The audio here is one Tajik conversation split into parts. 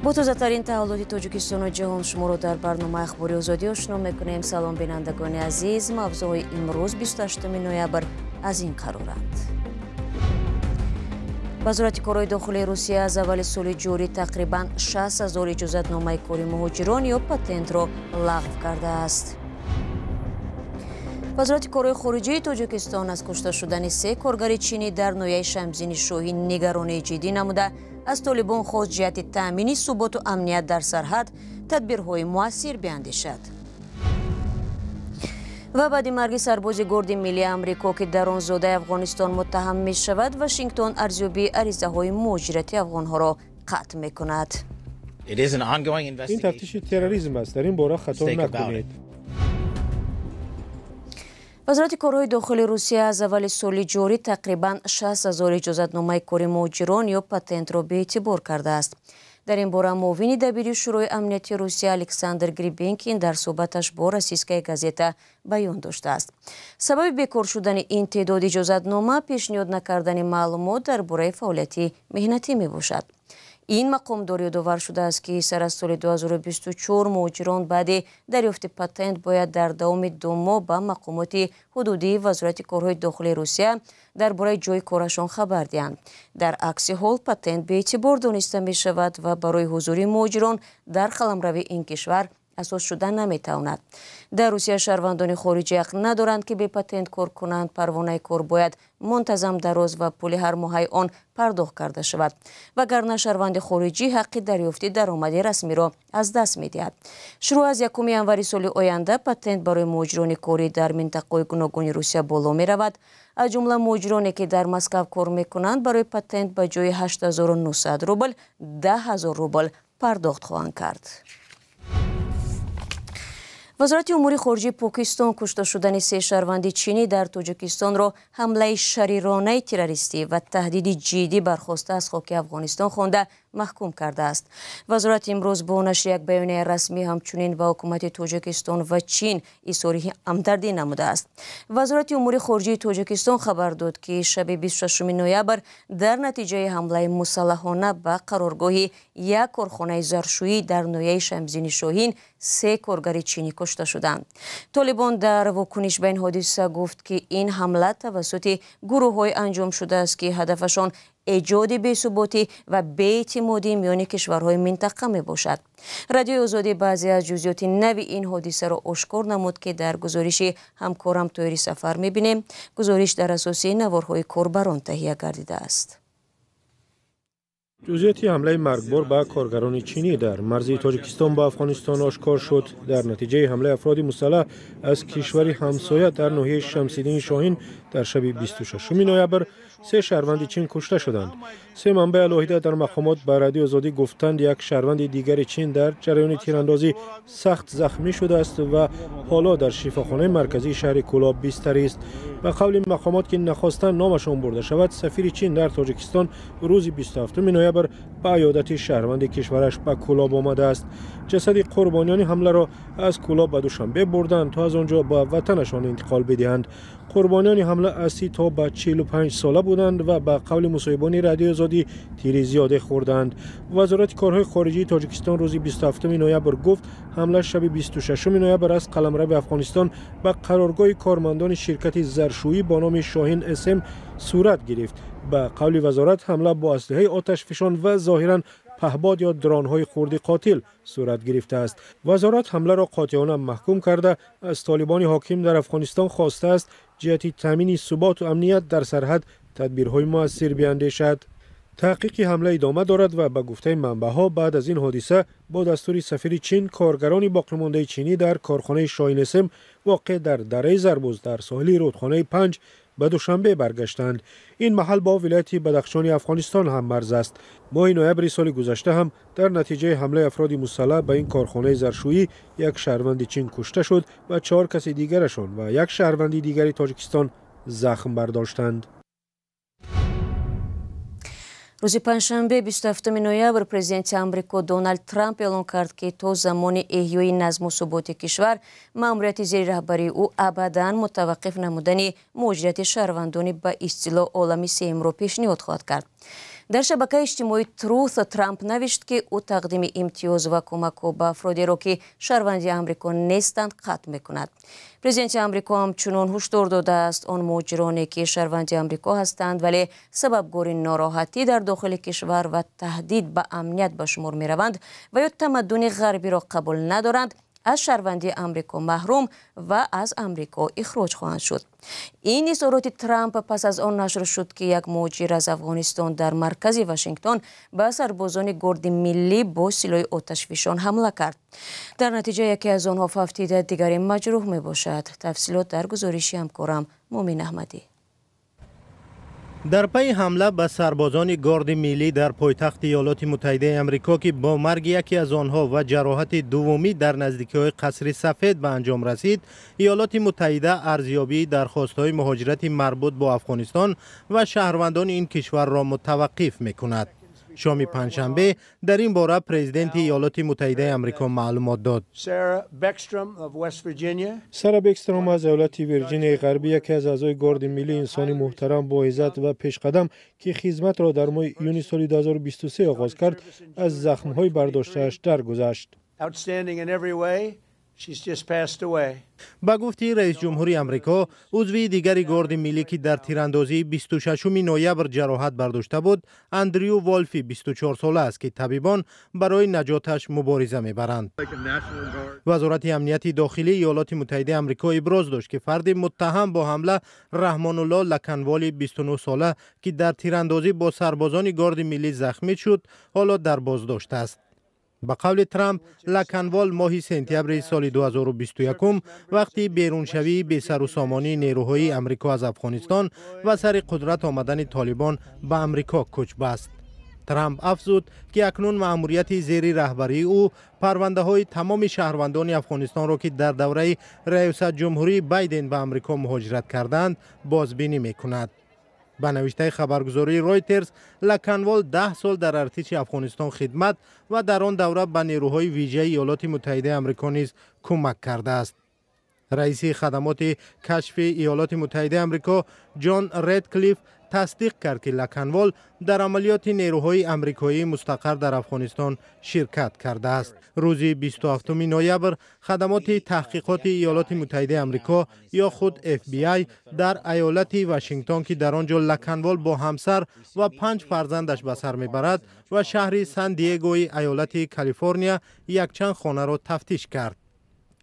Бо тозатарин таҳаввулоти Тоҷикистону ҷаҳон шуморо дар барномаи Ахбори Озодӣ ошно мекунем. Салом, бинандагони азиз. Мавзӯъҳои имрӯз, 28 ноябр, аз ин қароранд. Вазорати корҳои дохилии Русия аз аввали соли ҷорӣ тақрибан 60 ҳазор иҷозатномаи кори муҳоҷирон ё патентро лағв кардааст. Вазорати корҳои хориҷии Тоҷикистон аз кушта шудани се коргари чинӣ дар ноҳияи Шамсиддини Шоҳин нигаронии ҷиддӣ намуда, аз Толибон хост ҷиҳати таъмини суботу амният дар сарҳад тадбирҳои муассир биандешад. Ва баъди марги сарбози Горди миллии Амрико, ки дар он зодаи Афғонистон муттаҳам мешавад, Вашингтон арзёбии аризаҳои муҳоҷирати афғонҳоро қатъ мекунад. Ин тафтиши терроризм аст, дар ин бора хато накунед. Вазорати корҳои дохилии Русия аз аввали соли ҷорӣ тақрибан 60 ҳазор иҷозатномаи кори муҳоҷирон ё патентро беэътибор кардааст. Дар ин бора муовини дабири Шӯрои амнияти Русия Александр Гребенкин дар суҳбаташ бо «Российская газета» баён доштааст. Сабаби бекор шудани ин теъдод иҷозатнома пешниҳод накардани маълумот дар бораи фаъолияти меҳнатӣ мебошад. Ин мақомдор ёдовар шудааст, ки сар аз соли 2024 муҳоҷирон баъди дарёфти патент бояд дар давоми 2 моҳ ба мақомоти ҳудудии Вазорати корҳои дохилии Русия дар бораи ҷои корашон хабар диҳанд. Дар акси ҳол патент беэътибор дониста мешавад ва барои ҳузури муҳоҷирон дар қаламрави ин кишвар асос шуда наметавонад. Дар Русия шаҳрвандони хориҷӣ ҳақ надоранд, ки бепатент кор кунанд. Парвонаи кор бояд мунтазам дароз ва пули ҳар моҳаи он пардохт карда шавад, вагарна шаҳрванди хориҷӣ ҳаққи дарёфти даромади расмиро аз даст медиҳад. Шурӯъ аз 1 январи соли оянда патент барои муҳоҷирони корӣ дар минтақаҳои гуногуни Русия боло меравад. Аз ҷумла муҳоҷироне, ки дар Москав кор мекунанд, барои патент ба ҷои 8900 рубл 10 000 рубл пардохт хоҳанд кард. Вазорати умури хориҷии Покистон кушта шудани се шаҳрванди чинӣ дар Тоҷикистонро ҳамлаи шариронаи террористӣ ва таҳдиди ҷиддӣ, бархоста аз хоки Афғонистон хонда, маҳкум кардааст. Вазорат имрӯз бо нашри як баёнияи расмӣ ҳамчунин ба ҳукумати Тоҷикистон ва Чин изҳори ҳамдардӣ намудааст. Вазорати умури хориҷии Тоҷикистон хабар дод, ки шаби 26 ноябр дар натиҷаи ҳамлаи мусаллаҳона ба қароргоҳи як корхонаи заршӯӣ дар ноҳияи Шамсиддини Шоҳин се коргари чинӣ кушта шуданд. Толибон дар вокуниш ба ин ҳодиса гуфт, ки ин ҳамла тавассути гурӯҳҳое анҷом шудааст, ки ҳадафашон эҷоди бесуботӣ ва беэътимодӣ миёни кишварҳои минтақа мебошад. Радиои Озодӣ баъзе аз ҷузъиёти нави ин ҳодисаро ошкор намуд, ки дар гузориши ҳамкорам Тоҳири Сафар мебинем. Гузориш дар асоси наворҳои корбарон таҳия гардидааст. Ҷузъиёти ҳамлаи маргбор ба коргарони чинӣ дар марзи Тоҷикистон бо Афғонистон ошкор шуд. Дар натиҷаи ҳамлаи афроди мусаллаҳ аз кишвари ҳамсоя дар ноҳияи Шамсиддини Шоҳин дар шаби 26 ноябр се шаҳрванди Чин кушта шуданд. Се манбаи алоҳида дар мақомот ба Радиои Озодӣ гуфтанд, як шаҳрванди дигари Чин дар ҷараёни тирандозӣ сахт захмӣ шудааст ва ҳоло дар шифохонаи марказии шаҳри Кӯлоб бистарист. Ба қавли мақомот, ки нахостанд номашон бурда шавад, сафири Чин дар Тоҷикистон рӯзи 27 ноябр ба аёдати шаҳрванди кишвараш ба Кӯлоб омадааст. Ҷасади қурбониёни ҳамларо аз Кӯлоб ба Душанбе бурданд, то аз он ҷо ба ватанашон интиқол бидиҳанд. Қурбониёни ҳамла аз 30 то ба 45 сола буданд ва ба қавли мусоҳибони Радиои Озодӣ тири зиёде хӯрданд. Вазорати корҳои хориҷии Тоҷикистон рӯзи 27 ноябр гуфт, ҳамла шаби 26 ноябр аз қаламрави Афғонистон ба қароргоҳи кормандони ширкати заршӯӣ бо номи Шоҳин СМ сурат гирифт. Ба қавли вазорат, ҳамла бо аслиҳаи оташфишон ва зоҳиран паҳбод ё дронҳои хурди қотил сурат гирифтааст. Вазорат ҳамларо қотеона маҳкум карда, аз толибони ҳоким дар Афғонистон хостааст, ҷиҳати таъмини суботу амният дар сарҳад тадбирҳои муассир биандешад. Таҳқиқи ҳамла идома дорад ва ба гуфтаи манбаъҳо, баъд аз ин ҳодиса бо дастури сафири Чин коргарони боқимондаи чинӣ дар корхонаи Шоҳин СМ, воқеъ дар дараи Зарбуз дар соҳили рудхонаи Панҷ, ба Душанбе баргаштанд. Ин маҳал бо вилояти Бадахшони Афғонистон ҳам марз аст. Моҳи ноябри соли гузашта ҳам дар натиҷаи ҳамлаи афроди мусаллаҳ ба ин корхонаи заршӯӣ як шаҳрванди Чин кушта шуд ва чаҳор каси дигарашон ва як шаҳрванди дигари Тоҷикистон захм бардоштанд. Рӯзи панҷшанбе, 27 ноябр, президенти Амрико Доналд Трамп эълон кард, ки то замони эҳёи назму суботи кишвар маъмурияти зери раҳбарии ӯ абадан мутаваққиф намудани муҳоҷирати шаҳрвандони ба истилоҳ олами сеюмро пешниҳод хоҳад кард. Дар шабакаи иҷтимоии Truth Трамп навишт, ки ӯ тақдими имтиёз ва кӯмакҳо ба афродеро, ки шаҳрванди Амрико нестанд, қатъ мекунад. Президенти Амрико ҳамчунон ҳушдор додааст, он муҳоҷироне, ки шаҳрванди Амрико ҳастанд, вале сабабгори нороҳатӣ дар дохили кишвар ва таҳдид ба амният ба шумор мераванд ва ё тамаддуни ғарбиро қабул надоранд, аз шаҳрвандии Амрико маҳрум ва аз Амрико ихроҷ хоҳанд шуд. Ин изҳороти Трамп пас аз он нашр шуд, ки як муҳоҷир аз Афғонистон дар маркази Вашингтон ба сарбозони Горди миллӣ бо силоҳи оташфишон ҳамла кард. Дар натиҷа яке аз онҳо фавтида, дигаре маҷрӯҳ мебошад. Тафсилот дар гузориши ҳамкорам Мумин Аҳмадӣ. Дар пайи ҳамла ба сарбозони Горди миллӣ дар пойтахти Иёлоти Муттаҳидаи Амрико, ки бо марги яке аз онҳо ва ҷароҳати дуввумӣ дар наздикиҳои Қасри Сафед ба анҷом расид, Иёлоти Муттаҳида арзёбии дархостҳои муҳоҷирати марбут бо Афғонистон ва шаҳрвандони ин кишварро мутаваққиф мекунад. Шоми панҷшанбе дар ин бора президенти Иёлоти Муттаҳидаи Амрико маълумот дод. Сара Бекстром аз иёлати Вирҷинияи Ғарбӣ, яке аз аъзои Горди миллӣ, инсони муҳтарам, боиззат ва пешқадам, ки хизматро дар моҳи июни соли 2023 оғоз кард, аз захмҳои бардоштааш даргузашт. Ба гуфти раисҷумҳури Амрико, узви дигари Горди миллӣ, ки дар тирандозии 26 ноябр ҷароҳат бардошта буд, Андрю Волфи 24сола аст, ки табибон барои наҷоташ мубориза мебаранд. Вазорати амнияти дохилии Иёлоти Муттаҳидаи Амрико иброз дошт, ки фарди муттаҳам бо ҳамла, Раҳмонулло Лаканволи 29сола, ки дар тирандозӣ бо сарбозони Горди миллӣ захмӣ шуд, ҳоло дар боздошт аст. Ба қавли Трамп, Лаканвол моҳи сентябри соли 2021 вақти беруншавии бесарусомонии нерӯҳои Амрико аз Афғонистон ва сари қудрат омадани Толибон ба Амрико кӯч баст. Трамп афзуд, ки акнун маъмурияти зери раҳбарии ӯ парвандаҳои тамоми шаҳрвандони Афғонистонро, ки дар давраи раёсатҷумҳурии Байден ба Амрико муҳоҷират карданд, бозбинӣ мекунад. Ба навиштаи хабаргузории Ройтерс, Лаканвол 10 сол дар артиши Афғонистон хидмат ва дар он давра ба нерӯҳои вижаи Иёлоти Муттаҳидаи Амрико низ кӯмак кардааст. Раиси хадамоти кашфи Иёлоти Муттаҳидаи Амрико Ҷон Редклифф тасдиқ кард, ки Лаканвол дар амалиёти нерӯҳои амрикоии мустақар дар Афғонистон ширкат кардааст. Рӯзи 27 ноябр хадамоти таҳқиқоти Иёлоти Муттаҳидаи Амрико ё худ FBI дар айолати Вашингтон, ки дар он ҷо Лаканвол бо ҳамсар ва 5 фарзандаш ба сар мебарад, ва шаҳри Сан Диегои айолати Калифорния якчанд хонаро тафтиш кард.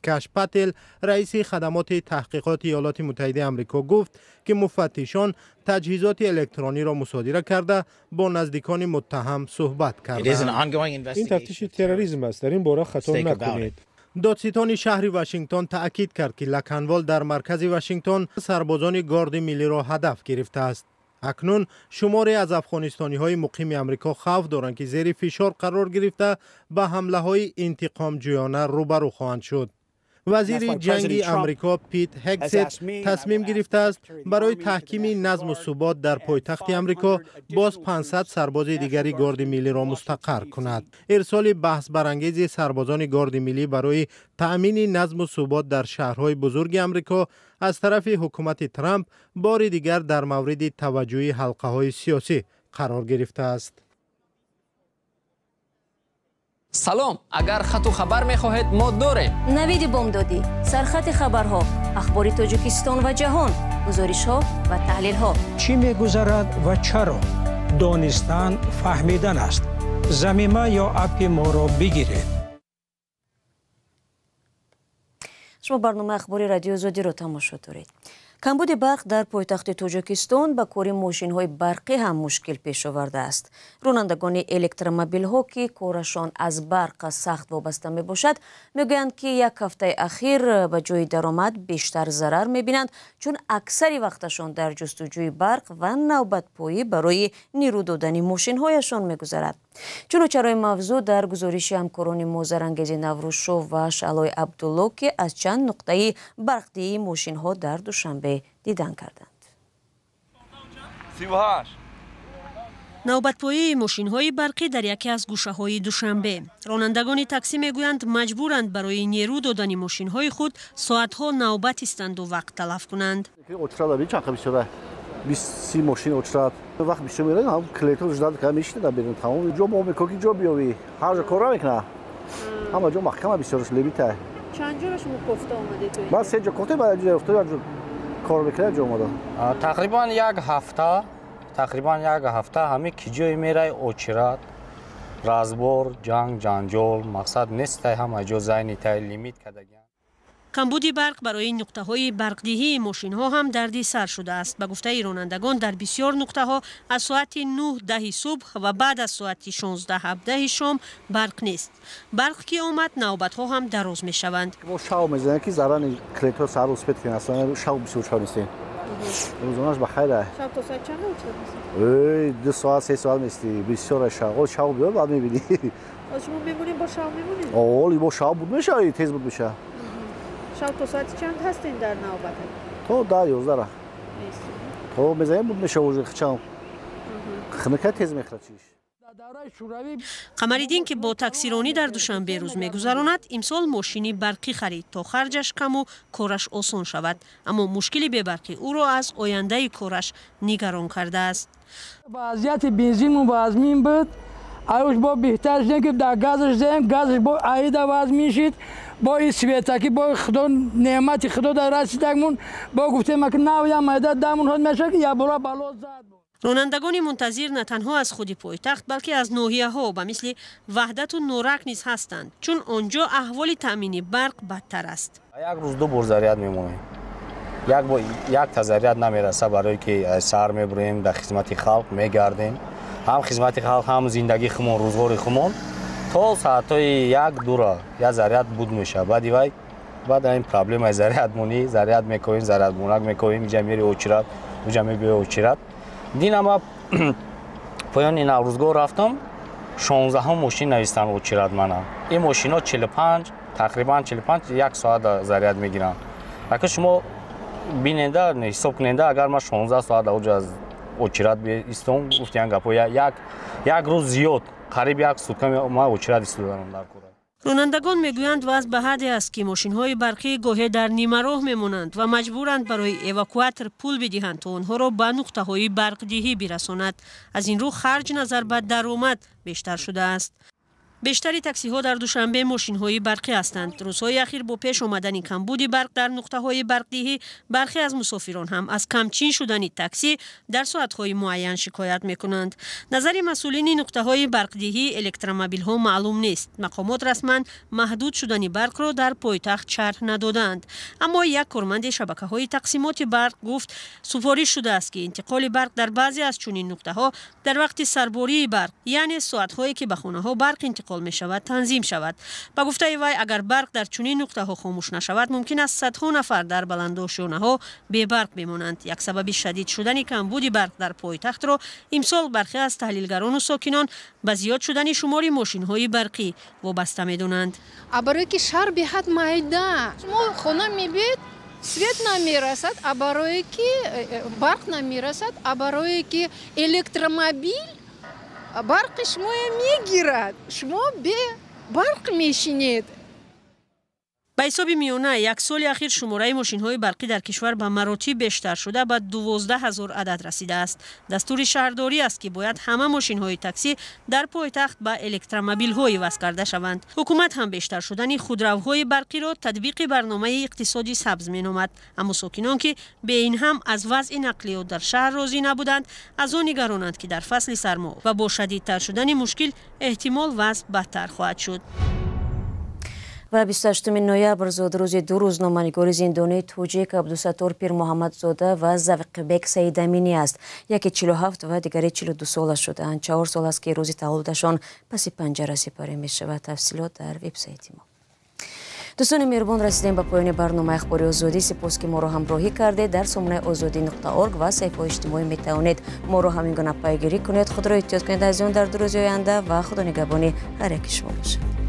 Каш Пател, раиси хадамоти таҳқиқоти Иёлоти Муттаҳидаи Амрико, гуфт, ки муфаттишон таҷҳизоти электрониро мусодира карда, бо наздикони муттаҳам суҳбат карданд. Ин тафтиши терроризм аст, дар ин бора хато накунед. Додситони шаҳри Вашингтон таъкид кард, ки Лаканвол дар маркази Вашингтон сарбозони Горди миллиро ҳадаф гирифтааст. Акнун шуморе аз афғонистониҳои муқими Амрико хавф доранд, ки зери фишор қарор гирифта ба ҳамлаҳои интиқомҷӯёна рӯбарӯ хоҳанд шуд. Вазири ҷанги Амрико Пит Ҳегсет тасмим гирифтааст барои таҳкими назму субот дар пойтахти Амрико боз 500 сарбози дигари Горди миллиро мустақар кунад. Ирсоли баҳсбарангези сарбозони Горди миллӣ барои таъмини назму субот дар шаҳрҳои бузурги Амрико аз тарафи ҳукумати Трамп бори дигар дар мавриди таваҷҷӯҳи ҳалқаҳои сиёсӣ қарор гирифтааст. Салом, агар хату хабар мехоҳед, мо дорем. Навиди бомдодӣ, сархати хабарҳо, ахбори Тоҷикистон ва ҷаҳон, гузоришҳо ва таҳлилҳо. Чӣ мегузарад ва чаро? Донистан фаҳмидан аст. Замима ё аппи моро бигиред. Шумо барномаи ахбори Радиои Озодиро тамошо доред. Камбуди барқ дар пойтахти Тоҷикистон ба кори мошинҳои барқӣ ҳам мушкил пеш овардааст. Ронандагони электромобилҳо, ки корашон аз барқ сахт вобаста мебошад, мегӯянд, ки як ҳафтаи ахир ба ҷои даромад бештар зарар мебинанд, чун аксари вақташон дар ҷустуҷӯи барқ ва навбатпоӣ барои нерӯ додани мошинҳояшон мегузарад. Чуну чарои мавзӯъ дар гузориши ҳамкорони мо Зарангези Наврӯзшо ва Шаълои Абдулло, ки аз чанд нуқтаи барқдиҳии мошинҳо дар Душанбе дидан карданд. Навбатпоии мошинҳои барқӣ дар яке аз гӯшаҳои Душанбе. Ронандагони таксӣ мегӯянд, маҷбуранд барои нерӯ додани мошинҳои худ соатҳо навбат истанду вақт талаф кунанд. 20-30 мошин очрат. Вақт бисёр меравем, ҳам клиентҳо ждать карда мешинанд берун, тамом ҷо мо мекунем ки ҷо биёвӣ. Ҳар ҷо кор намекунад. Ҳама ҷо маҳкама бисёрш лимита. Чанд ҷоро шумо кофта омадед? Ман се ҷо кофта, баъд ҷо афтод, як ҷо кор мекунад, ҷо омадам. Тақрибан як ҳафта ҳами ки ҷое мерай очрат, разбор, ҷанг, ҷанҷол, мақсад нестай, ҳама ҷо зайнитай, лимит кардагиан. Камбуди барқ барои нуқтаҳои барқдиҳии мошинҳо ҳам дарди сар шудааст. Ба гуфтаи ронандагон, дар бисёр нуқтаҳо аз соати 9-10 субҳ ва баъд аз соати 16-17 шом барқ нест. Барқ ки омад, навбатҳо ҳам дароз мешаванд. Мо шав мезанем ки зарани клиентҳо саҳар успеть кунанд, аслан шав бисёр шав нестем. Рӯзонаш ба хайр. Шаб то соат чанд очрат местед? Эй, 2 соат, 3 соат мести. Бисёр шав. Шав биёр, баъд мебинӣ. Шумо мемонед, бо шав мемонед? Оли, бо шав буд мешавад, тез буд мешавад. Шаб то соати чанд ҳастен дар навбат? То 10-11. То мезанем буд мешавад уже хчам. Хнка тез мехӯрад чиш. Қамариддин, ки бо таксиронӣ дар Душанбе рӯз мегузаронад, имсол мошини барқӣ харид, то харҷаш каму кораш осон шавад. Аммо мушкили бебарқӣ ӯро аз ояндаи кораш нигарон кардааст. Вазъияти бензинмон вазмин буд. Аюш бо беҳтар шудем ки дар газаш зем, газаш бо аида вазмин шид, бо ин светаки, бо худо неъмати худо дар расидагмон, бо гуфтем ки навям айда дамон ҳод мешавад ки якбора бало зад. Ронандагони мунтазир на танҳо аз худи пойтахт, балки аз ноҳияҳо ба мисли Ваҳдату Норак низ ҳастанд, чун он ҷо аҳволи таъмини барқ бадтар аст. Як рӯз ду бор заряд мемонем. Як бор як та заряд намераса, барое ки саҳар мебурем, дар хизмати халқ мегардем. Ҳам хизмати халқ, ҳам зиндагии хумон, рӯзғори хумон то соатҳои 1-2 як заряд буд мешавад. Баъди вай баъд ин проблемаи зарядмонӣ, заряд мекоҳем, зарядмонак мекоҳем, инҷа мери очрат, уҷа мебиёи очрат. Динам ма поёни Наврӯзгоҳ рафтам, 16 мошин навистан очрат мана. Ин мошино 45, тақрибан 45 як соат заряд мегиранд. Ака шумо биненда, ҳисоб куненда, агар ман 16 соат уҷа очрат бистом, гуфтиян гапо як рӯз зиёд, қариб як сутка ман очрат истодарам дар кора. Ронандагон мегӯянд, вазъ ба ҳадде аст, ки мошинҳои барқӣ гоҳе дар нимароҳ мемонанд ва маҷбуранд барои эвакуатор пул бидиҳанд, то онҳоро ба нуқтаҳои барқдиҳӣ бирасонад. Аз ин рӯ харҷ назар ба даромад бештар шудааст. Бештари таксиҳо дар Душанбе мошинҳои барқӣ ҳастанд. Рӯзҳои ахир бо пеш омадани камбуди барқ дар нуқтаҳои барқдиҳӣ, бархе аз мусофирон ҳам аз камчин шудани таксӣ дар соатҳои муайян шикоят мекунанд. Назари масъулини нуқтаҳои барқдиҳии электромобилҳо маълум нест. Мақомот расман маҳдуд шудани барқро дар пойтахт шарҳ надодаанд. Аммо як корманди шабакаҳои тақсимоти барқ гуфт, супориш шудааст, ки интиқоли барқ дар баъзе аз чунин нуқтаҳо дар вақти сарбории барқ, яъне соатҳое ки ба хонаҳо барқ интиқол мешавад, танзим шавад. Ба гуфтаи вай, агар барқ дар чунин нуқтаҳо хомӯш нашавад, мумкин аст садҳо нафар дар баландошёнаҳо бебарқ бемонанд. Як сабаби шадид шудани камбуди барқ дар пойтахтро имсол бархе аз таҳлилгарону сокинон ба зиёд шудани шумори мошинҳои барқӣ вобаста медонанд. А барое ки шаҳр беҳад майда, шумо хона мебиед, свет намерасад, а барое ки барқ намерасад, а барое ки электромобил барқи шумоя мегирад, шумо бе барқ мешинед. Ба ҳисоби миёна, як соли ахир шумораи мошинҳои барқӣ дар кишвар ба маротиб бештар шуда, ба 12 000 адад расидааст. Дастури шаҳрдорӣ аст, ки бояд ҳама мошинҳои таксӣ дар пойтахт ба электромобилҳо иваз карда шаванд. Ҳукумат ҳам бештар шудани худравҳои барқиро татбиқи барномаи иқтисоди сабз меномад. Аммо сокинон, ки бе ин ҳам аз вазъи нақлиёт дар шаҳр розӣ набуданд, аз он нигаронанд, ки дар фасли сармо ва бо шадидтар шудани мушкил эҳтимол вазъ бадтар хоҳад шуд. Ва 28 ноябр зодрӯзи ду рӯзноманигори зиндонии тоҷик Абдусаттор Пирмуҳаммадзода ва Завқибек Саидаминӣ аст. Яке 47 ва дигаре 42 сола шудаанд. 4 сол аст, ки рӯзи таваллудашон паси панҷара сипарӣ мешавад. Тафсилот дар вебсайти мо. Дӯстони меҳрубон, расидем ба поёни барномаи Ахбори Озодӣ. Сипос, ки моро ҳамроҳӣ кардед. Дар сомонаи озодӣ.орг ва саҳифаҳои иҷтимоӣ метавонед моро ҳамин гуна пайгирӣ кунед. Худро эҳтиёт кунед, азизон, дар 2 рӯзи оянда ва Худо нигаҳбони ҳар яки шумо бошад.